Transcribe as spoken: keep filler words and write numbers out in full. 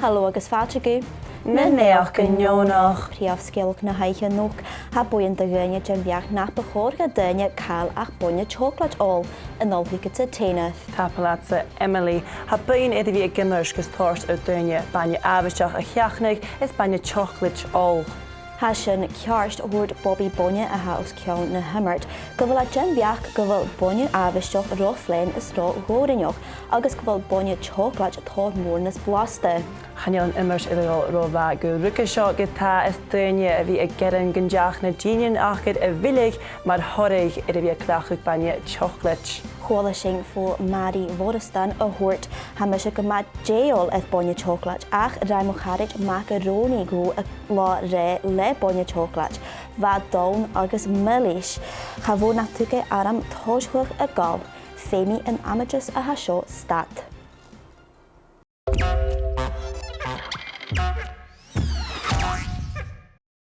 Halò agus fàilte gu Na Naidheachdan Neònach. Prìomh sgeulachd na h-oidhche a-nochd, tha buidheann de dhaoine den bheachd nach bu chòir do dhaoine càil ach bainne teòclaid òl. An oil thugadsa, Tèina? Tapadh leatsa, Emily. Tha buidheann air a bhith ag iomairt gus toirt air daoine bainne àbhaisteach a sheachnadh is bainne teòclaid òl. Tha sin ceart. Thuirt Bobby, boinne a tha os cionn na h-iomairt, gu bheil e den bheachd gu bheil bainne àbhaisteach ro phlean is ro dhòrainneach, agus gu bheil bainne teòclaid tòrr mòr nas blasta. Chan eil an iomairt air a dhol ro mhath gu ruige seo, ged-tà, is daoine a bhith a' gearan gun deach na dìnnearan aca a mhilleadh mar thoradh air a bhith a' cleachdadh bainne teòclaid. Chuala sinn bho Màiri Mhoireasdan a thuirt, tha mise gu math dèidheil air bainne teòclaid, ach rinn mo charaid macaroni dhomh an latha roimhe le bainne teòclaid. Bha e donn agus milis. Cha mhòr nach tug e orm tòiseachadh a' gabhail. Feumaidh an amaideas a tha seo stad.